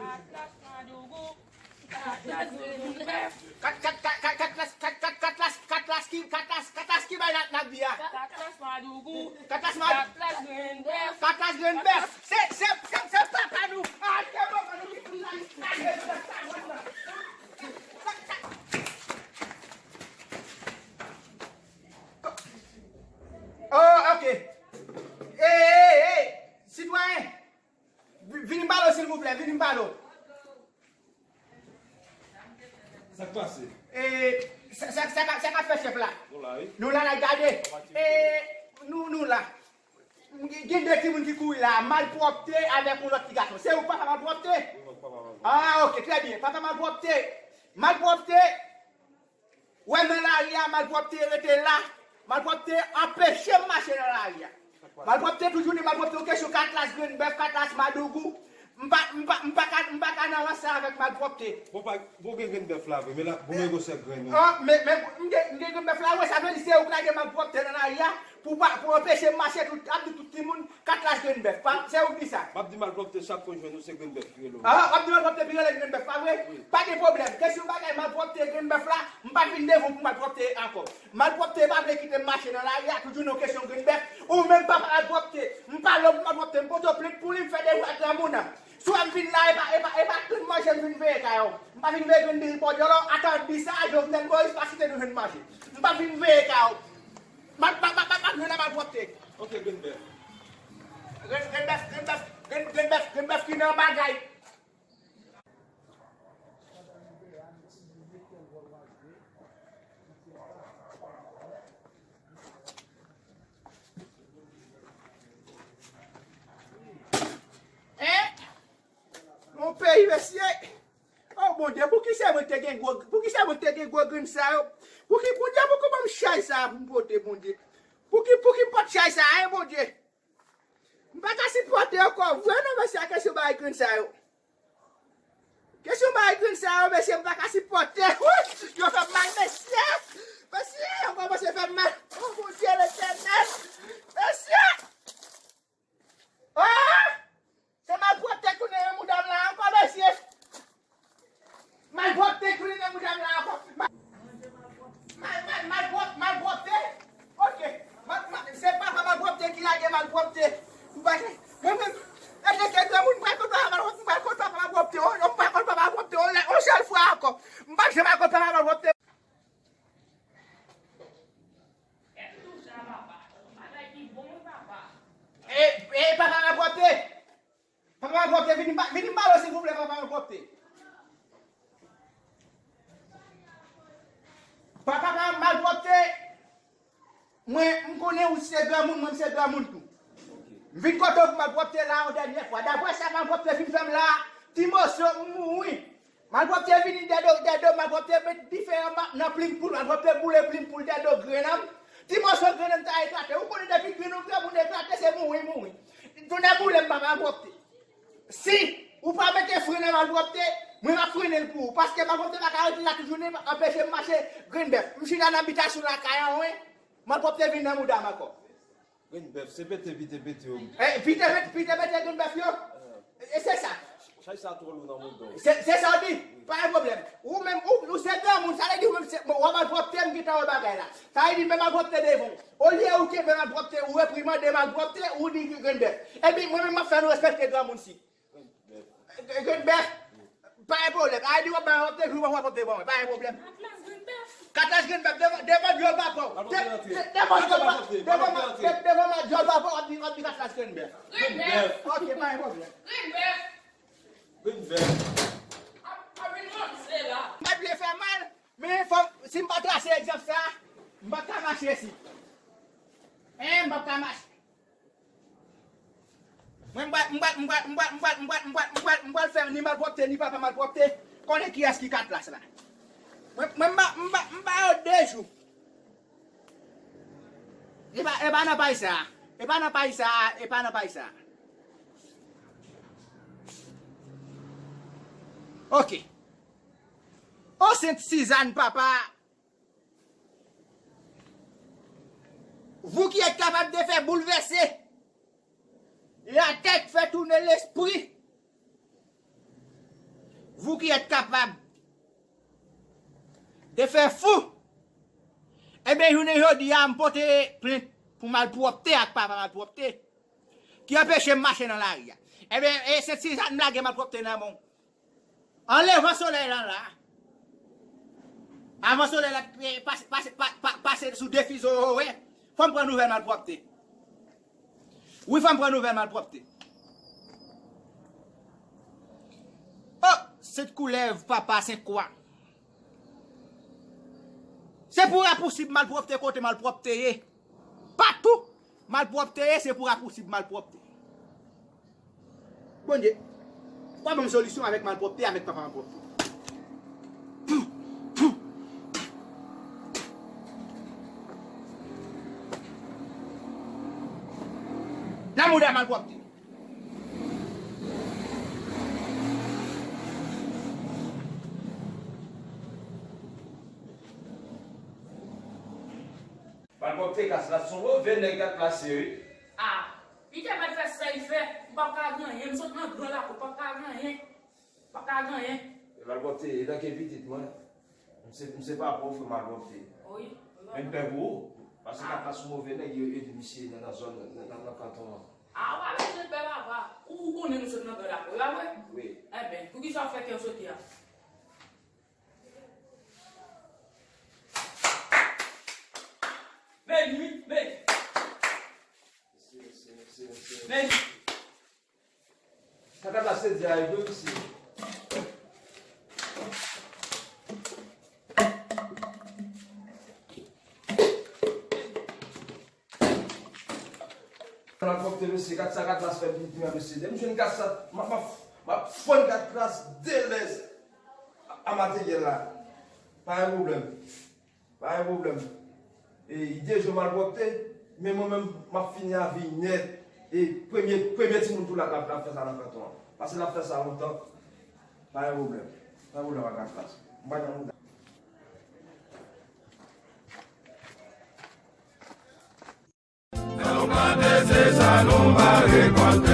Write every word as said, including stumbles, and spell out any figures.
Katlas madougou, katlas grenn bèf. Kat, kat, kat, kat, katlas, kat, kat, katlas, katlas ki, katlas, katlas ki bay la, la vi a. Katlas madougou, katlas mad-, katlas grenn bèf. Katlas grenn bèf. Se, se, se, se papa nou. Ah, se papa nou ki pou la. Oh, ok. Ey, ey, ey, sitwayen. Vi-, vini m pale w, silvouplè, vini m pale w. Sa k pase? E, sa, sa, sa, sa k ap fè chèf la? Nou la, wi. Nou la, n ap gade. E, nou, nou la. Gen, gen de timoun ki kouri la, malpwòpte avèk yon lòt ti gason. Se ou k papa malpwòpte? Wi, mwen k papa malpwòpte. Ah, ok, trè byen. Papa malpwòpte. Malpwòpte. Wè nan lari a, malpwòpte rete la. Malpwòpte anpeche m mache nan lari a. Malpwòpte toujou di malpwòpte yon kesyon katlas grenn bèf, katlas madougou. M pa, m pa, m pa ka, m pa ka nan rans sa avèk malpwòpte. Bon, pa, bon, gen grenn bèf la vre, men la, bon, men gwosè grenn, wi. Ah, men, men, m gen, m gen grenn bèf la, wi, sa vle di se ou k lage malpwòpte nan lari a. Pou pa, pou anpeche m mache tout, ap di tout timoun, katlas grenn bèf. Pa, se ou k di sa. M ap di malpwòpte, sa k konn jwenn ou, se grenn bèf ki rele w. Ah, w ap di malpwòpte pi rele grenn bèf, pa vre? Wi. Pa gen pwoblèm. Kesyon bagay malpwòpte grenn bèf la, m pa vin devan w pou malpwòpte ankò. Malpwòpte pa vle kite m mache nan lari a, toujou nan kesyon grenn bèf. Ou menm papa malpwòpte, m pale w pou malpwòpte, m pote w plent pou li, m fè devwa granmoun nan. Swa m vin la, e pa, e pa, e pa grenn manje m vin veye kay ou. M pa vin veye grenn diri bòdyòlò, atan di sa, Jovenel Moïse pa kite nou jwenn manje. M pa vin veye kay ou. M ap, m ap, m ap, m ap jwenn nan malpwòpte. Ok, grenn bèf. Grenn, grenn bèf, grenn bèf, grenn, grenn bèf, grenn bèf ki nan bagay. Hein? Yon peyi, mesye. Oh, Bondye, poukisa mwen te gen gwo, poukisa mwen te gen gwo grenn sa yo? Pouki, Bondye, pouki ban m chay sa a pou m pote, Bondye? Pouki, pouki m pot chay sa a, hein, Bondye? M pa ka sipòte ankò vre non, mesye, a kesyon bagay grenn sa yo. Kesyon bagay grenn sa yo, mesye, m pa ka sipòte. Wouy, yo fè m mal, mesye. Mesye, yo kòmanse fè m mal. Oh, Bondye Letènèl. Mesye. Ah! Se malpwòpte tounen nan mouda m la ankò, mesye. Malpwòpte tounen nan mouda m la ankò. Ma-, mal, mal, malpwòp-, malpwòpte. Ok. Ma-, ma-, se papa malpwòpte ki lage malpwòpte. Ou pa, mwen menm, èske granmoun m pral kot papa malpwòpte, m pral kot papa malpwòpte, yon, m pral kot papa malpwòpte, yon, yon sèl fwa ankò. M pa janm al kot papa malpwòpte. E, e, papa malpwòpte. Papa malpwòpte, vini, vini m pale w, silvouplè, papa malpwòpte. Papa malpwòpte, mwen, m konnen ou se granmoun, mwen, m se granmoun tou. M vin kote w pou malpwòpte la yon dènyè fwa. Daprè sa malpwòpte fin fè m la, ti moso, m mouri. Malpwòpte vini dèdo, dèdo, malpwòpte met dife anba nan plim poul, malpwòpte boule plim poul dèdo grenn an. Ti moso grenn an ta eklate. Ou konnen depi grenn yon granmoun eklate, se mouri, mouri. Tounen boule m ba malpwòpte. Si ou pa mete fren nan malpwòpte, mwen m ap frennen l pou ou. Paske malpwòpte pa ka rete la tout jounen, anpeche m mache grenn bèf. M chita nan bitasyon lakay an, wi. Malpwòpte vin nan mouda m ankò. Grenn bèf, se pete, pite, pete yo. Eh, pite, pete, pete, pete grenn bèf yo. E se sa. Chay sa twò lou nan mouda w. Se, se sa w di? Pa gen pwoblèm. Ou menm, ou, ou se granmoun, sa vle di ou menm se, bon, w ap malpwòpte, m gentan wè bagay la. Sa vle di, men malpwòpte devan w. Olye ou kenbe malpwòpte, ou reprimande malpwòpte, ou di grenn bèf. Epi mwen menm, m ap fè nou respekte granmoun si. Grenn bèf. Pa gen pwoblèm. A di w ap bay wòpte, jou w ap wòpte ban mwen. Pa gen pwoblèm. Atlas grenn bèf. Katlas grenn bèf devan, devan dyòl papa w. De-, de-, devan dyòl pa-, devan ma-, de-, devan ma-, dyòl papa w, w ap di, w ap di katlas grenn bèf. Grenn bèf. Ok, pa gen pwoblèm. Grenn bèf. Grenn bèf. Ap, ap vin ranse la. M pa t vle fè mal, men fò, si m pa trase egzanp sa, m pa t ka mache isit. Hein, m pa t ka mache. Mwen, m pral, m pral, m pral, m pral, m pral, m pral, m pral, m pral, m pral fè ni malpwòpte, ni papa malpwòpte. Konnen kiyès ki katlas la. Mwen, mwen, m ba, m ba, m ba yo de jou. E pa, e pa nan pay sa. E pa nan pay sa, e pa nan pay sa. Ok. O Sent Sizàn, papa. Vous qui êtes capable de faire bouleverser la tête, faire tourner l'esprit, vous qui êtes capable de faire fou, ebyen, jounen jodi a, m pote plent pou malpwòpte ak papa malpwòpte ki anpeche m mache nan lari a. Ebyen, e se ti zam lage malpwòpte nan men w. An levan solèy lan la, avan solèy la pase, pase, pa- pa- pase sou de fizo, wè, fò m pran nouvèl malpwòpte. Wi, fò m pran nouvèl malpwòpte. Oh, sent koulèv, papa, sent kwa. Se pou rapousib malpwòpte kote malpwòpte ye. Patou malpwòpte ye, se pou rapousib malpwòpte. Bondye, w a ban m solisyon avèk malpwòpte, avèk papa malpwòpte. Nan mouda malpwòpte. Malpwòpte, Katlas se yon move nèg Katlas ye, wi. Ah, li te mal fè sa li fè, m p ap ka ganyen, m sot nan gran lakou, m p ap ka ganyen, m p ap ka ganyen. Malpwòpte, e tanke pitit mwen, m se, m se papa w, frè, malpwòpte. Wi. Men m pè pou ou, paske Katlas se yon move nèg, yo, yo di misye nan, nan zòn, nan, nan, nan kanton an. Ah, w pa bezwen pè papa, ou, ou konnen nou sot nan gran lakou, e pa vre? Wi. Enben, poukisa w fè kè w sote a? Men, men, men. Men. Sa Katlas te di a, e vre, mesye. Malpwòpte, mesye, kat sa Katlas fè pitit mwen, mesye. Depi m jwenn kat sa, m ap, m ap, m ap fann Katlas de lè a materyèl la. Pa gen pwoblèm. Pa gen pwoblèm. E, li deje malpwòpte, men mwen menm, m ap fini avè l nèt. E premye, premye timoun tou la, la, la fè sa nan kanton an. Paske l ap fè sa lontan. Pa gen pwoblèm. Pa gen pwoblèm ak Katlas. M pa nan mouda. Nan yon kante se sa nou va rekòlte.